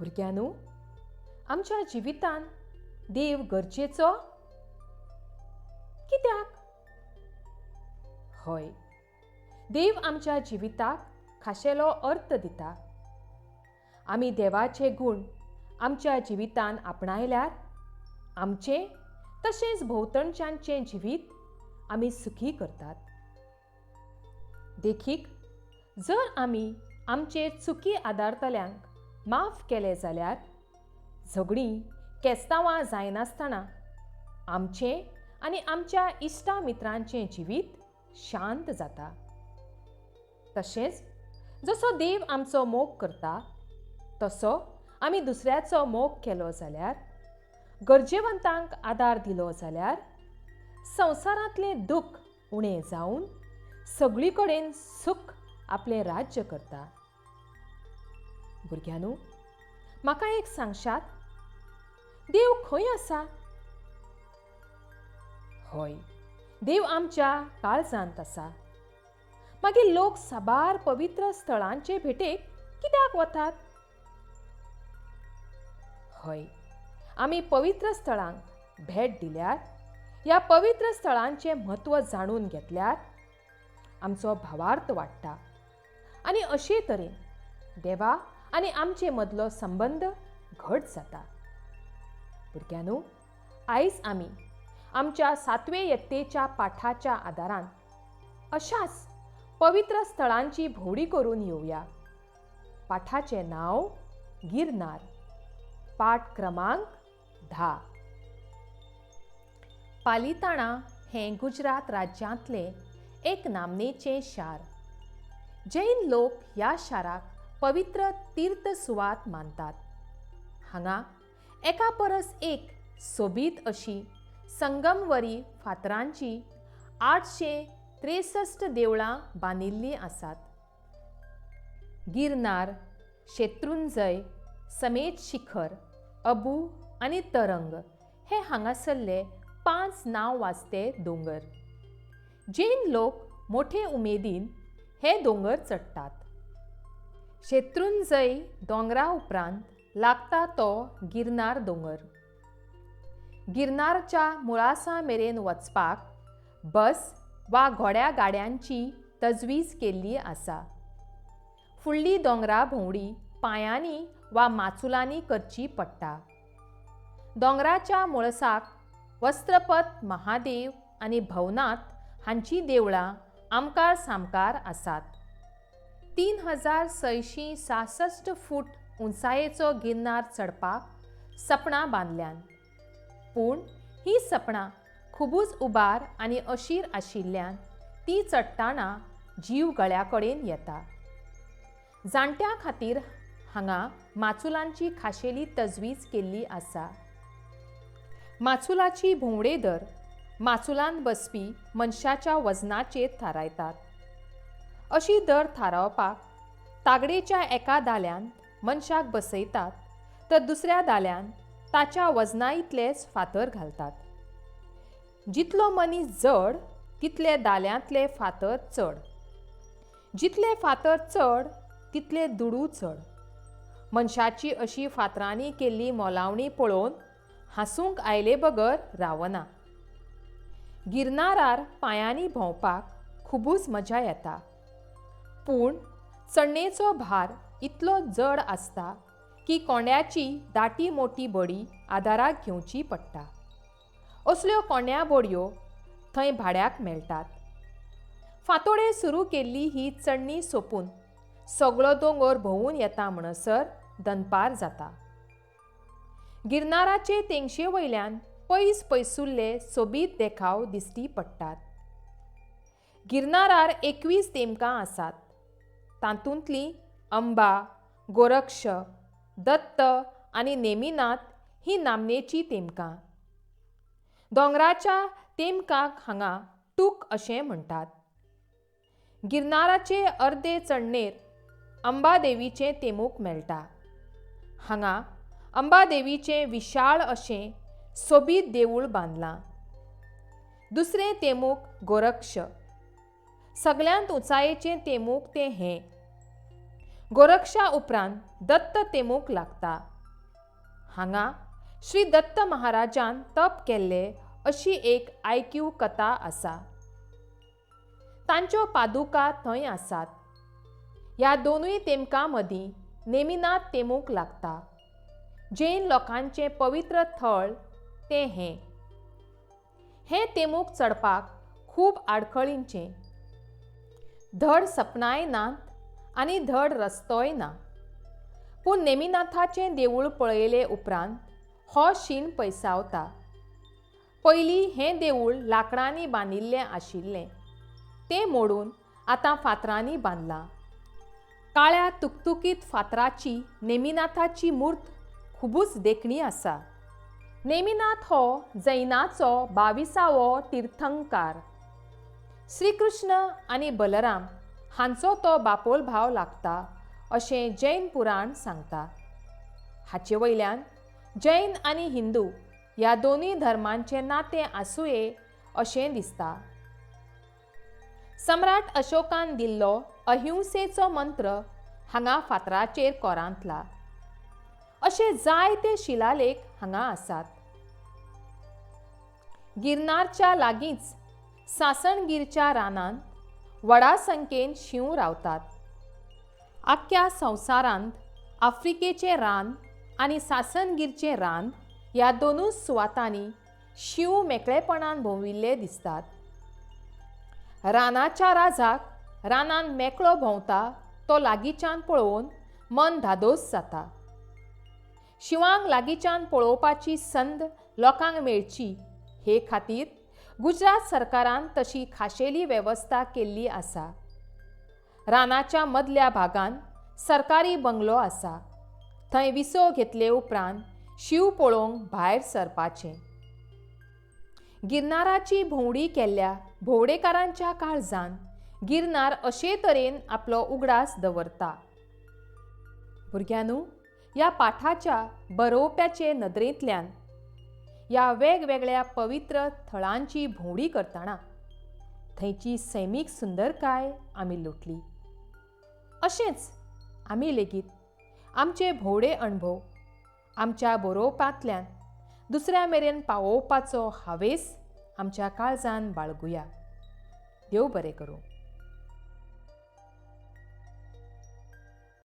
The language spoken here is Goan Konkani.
भुरग्यांनो, आमच्या जिवितांत देव गरजेचो कित्याक? हय, देव आमच्या जिविताक खाशेलो अर्थ दिता. आमी देवाचे गूण आमच्या जिवितान आपणायल्यार आमचें तशेंच भोंवतणच्यांचें जिवीत आमी सुखी करतात. देखीक, जर आमी आमचेर चुकी आदारतल्यांक माफ केलें जाल्यार झगडीं केस्तांवां जायनासतना आमचें आनी आमच्या इश्टा मित्रांचें जिवीत शांत जाता. तशेंच जसो देव आमचो मोग करता तसो आमी दुसऱ्याचो मोग केलो जाल्यार, गरजेवंतांक आदार दिलो जाल्यार संवसारांतलें दुख्ख उणें जावन सगळी कडेन सूख आपलें राज्य करता. भुरग्यांनो, म्हाका एक सांगशात, देव खंय आसा? हय, देव आमच्या काळजांत आसा. मागीर लोक साबार पवित्र स्थळांचे भेटेक कित्याक वतात? हय, आमी पवित्र स्थळांक भेट दिल्यार, ह्या पवित्र स्थळांचें म्हत्व जाणून घेतल्यार आमचो भावार्थ वाडटा आनी अशे तरेन देवा आनी आमचे मदलो संबंद घट जाता. भुरग्यांनो, आयज आमी आमच्या सातवे यत्तेच्या पाठाच्या आदारान अशाच पवित्र स्थळांची भोंवडी करून येवया. पाठाचें नांव गिरनार. पाठ क्रमांक 10. पालिताणा हें गुजरात राज्यांतलें एक नामनेचें शार. जैन लोक ह्या शाराक पवित्र तीर्थ सुवात मानतात. हांगा एका परस एक सोबीत अशी संगमवरी फातरांची 863 देवळां बांदिल्लीं आसात. गिरनार, शेत्रुंजय, समेत शिखर, अबू आनी तरंग हे हांगासरले 5 नांव वाजते दोंगर. जैन लोक मोठे उमेदीन हे दोंगर चडटात. शेत्रुंजय दोंगरा उपरांत लागता तो गिरनार दोंगर. गिरनारच्या मुळासा मेरेन वचपाक बस वा घोड्या गाड्यांची तजवीज केल्ली आसा. फुडली दोंगरा भोंवडी पांयांनी वा माचुलांनी करची पडटा. दोंगराच्या मुळसाक वस्त्रपत महादेव आनी भवनाथ हांची देवळां आमकार सामकार आसात. 3666 फूट उंचायेचो गिरनार चडपाक सपणां बांदल्यान, पूण हीं सपणां खुबूच उबार आनी अशीर आशिल्ल्यान ती चडटाना जीव गळ्या कडेन येता. जाणट्यां खातीर हांगा माचुलांची खाशेली तजवीज केल्ली आसा. माचुलाची भोंवडे दर माचुलांत बसपी मनशाच्या वजनाचेर थारायतात. अशी दर थारावपाक तागडेच्या एका दाल्यांत मनशाक बसयतात तर दुसऱ्या दाल्यांत ताच्या वजना इतलेच फातर घालतात. जितलो मनीस जड तितले दाल्यांतले फातर चड, जितले फातर चड तितले दुडू चड. मनशाची अशी फातरांनी केल्ली मोलावणी पळोवन हांसूंक आयले बगर रावना. गिरनारार पांयांनी भोंवपाक खुबूच मजा येता, पूण चडणेचो भार इतलो जड आसता की कोंड्याची दाटी मोटी बडी आदाराक घेवची पडटा. असल्यो कोंड्या बडयो थंय भाड्याक मेळटात. फांतोडेर सुरू केल्ली ही चडणी सोंपून सगळो दोंगर भोंवून येता म्हणसर दनपार जाता. गिरनाराचे तेंगशे वयल्यान पयस पयसुल्ले सोबीत देखाव दिश्टी पडटात. गिरनारार 21 तेमकां आसात. तातूंतलीं अंबा, गोरक्ष, दत्त आनी नेमिनाथ हीं नामनेचीं तेमकां. दोंगराच्या तेमकाक हांगा टूक अशें म्हणटात. गिरनाराचे अर्दे चडणेर अंबादेवीचें तेमूक मेळटा. हांगा अंबादेवीचें विशाळ अशें सोबीत देवूळ बांदलां. दुसरें तेमूक गोरक्ष. सगल्यांत उंचायेचें तेमूक तें हें. गोरक्षा उपरांत दत्त तेमूक लागता. हांगा श्री दत्त महाराजान तप केल्लें अशी एक आयकीव कथा आसा. तांच्यो पादुका थंय आसात. ह्या दोनूय तेमकां मदीं नेमिनाथ तेमूक लागता. जैन लोकांचें पवित्र थळ तें हें. हें तेमूक चडपाक खूब आडखळींचें. धड सपनांय नात आनी धड रस्तोय ना. पूण नेमिनाथाचें देवूळ पळयले उपरांत हो शीण पयसावता. पयलीं हें देवूळ लांकडांनी बांदिल्लें आशिल्लें. तें मोडून आतां फातरांनी बांदलां. काळ्या तुकतुकीत फातराची नेमिनाथाची मूर्त खुबूच देखणी आसा. नेमिनाथ हो जैनाचो बाविसावो तीर्थंकार. श्रीकृष्ण आनी बलराम हांचो तो बापोलभाव लागता अशें जैन पुराण सांगता. हाचे वयल्यान जैन आनी हिंदू ह्या दोनूय धर्मांचें नातें आसुये अशें दिसता. सम्राट अशोकान दिल्लो अहिंसेचो मंत्र हांगा फातराचेर कोरांतला. अशे जायते शिलालेख हांगा आसात. गिरनारच्या लागींच सासणगीरच्या रानांत व्हडा संख्येन शींव रावतात. आख्ख्या संवसारांत आफ्रिकेचें रान आनी सासणगीरचें रान ह्या दोनूय सुवातांनी शींव मेकळेपणान भोंविल्ले दिसतात. रानाच्या राजाक रानान मेकळो भोंवता तो लागींच्यान पळोवन मन धादोस जाता. शिंवांक लागींच्यान पळोवपाची संद लोकांक मेळची हे खातीर गुजरात सरकारान तशी खाशेली वेवस्था केल्ली आसा. रानाच्या मदल्या भागांत सरकारी बंगलो आसा. थंय विसव घेतले उपरांत शींव पळोवंक भायर सरपाचें. गिरनाराची भोंवडी केल्ल्या भोंवडेकारांच्या काळजान गिरनार अशे तरेन आपलो उगडास दवरता. भुरग्यांनो, ह्या पाठाच्या बरोवप्याचे नदरेंतल्यान ह्या वेगवेगळ्या पवित्र थळांची भोंवडी करतना थंयची सैमीक सुंदरकाय आमी लुटली. अशेंच आमी लेगीत आमचे भोंवडे अणभव आमच्या बरोवपांतल्यान दुसऱ्या मेरेन पावोवपाचो हावेस आमच्या काळजान बाळगुया. देव बरें करूं.